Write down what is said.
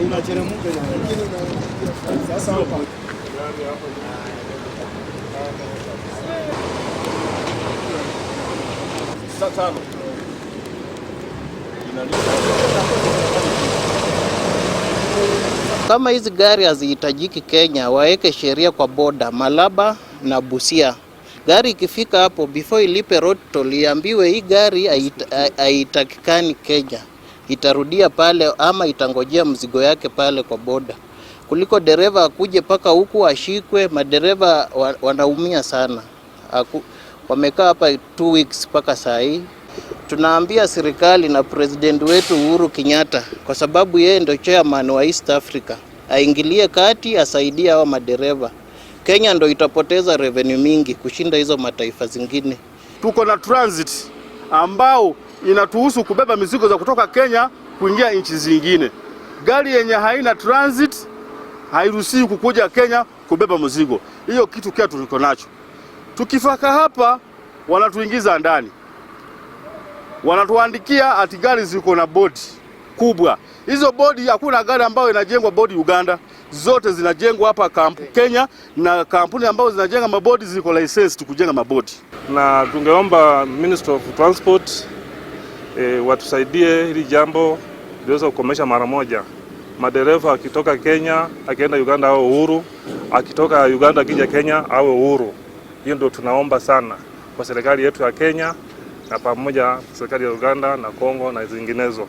Inacheremuka sasa hapa. Tano. Kama hizi gari hazihitajiki Kenya, waeke sheria kwa boda Malaba na Busia. Gari ikifika hapo before ilipe road toll, iambiwe hii gari haitakikani Kenya, itarudia pale ama itangojea mzigo yake pale kwa boda, kuliko dereva akuje mpaka huku ashikwe. Madereva wanaumia sana. Wamekaa hapa 2 weeks mpaka saa hii. Tunaambia serikali na president wetu Uhuru Kenyatta, kwa sababu yeye ndio chairman wa East Africa, aingilie kati, asaidie hawa madereva. Kenya ndo itapoteza revenue mingi kushinda hizo mataifa zingine. Tuko na transit ambao inatuhusu kubeba mizigo za kutoka Kenya kuingia nchi zingine. Gari yenye haina transit hairuhusiwi kukuja Kenya kubeba mzigo. Hiyo kitu kia tuliko nacho. Tukifika hapa wanatuingiza ndani, wanatuandikia ati gari ziko na bodi kubwa. Hizo bodi, hakuna gari ambayo inajengwa bodi Uganda, zote zinajengwa hapa Kenya, na kampuni ambazo zinajenga mabodi ziko licensed kujenga mabodi. Na tungeomba Minister of Transport watusaidie hili jambo liweze kukomesha mara moja. Madereva akitoka Kenya akienda Uganda awe uhuru, akitoka Uganda akija Kenya awe uhuru. Hiyo ndio tunaomba sana kwa serikali yetu ya Kenya na pamoja serikali ya Uganda na Kongo na zinginezo.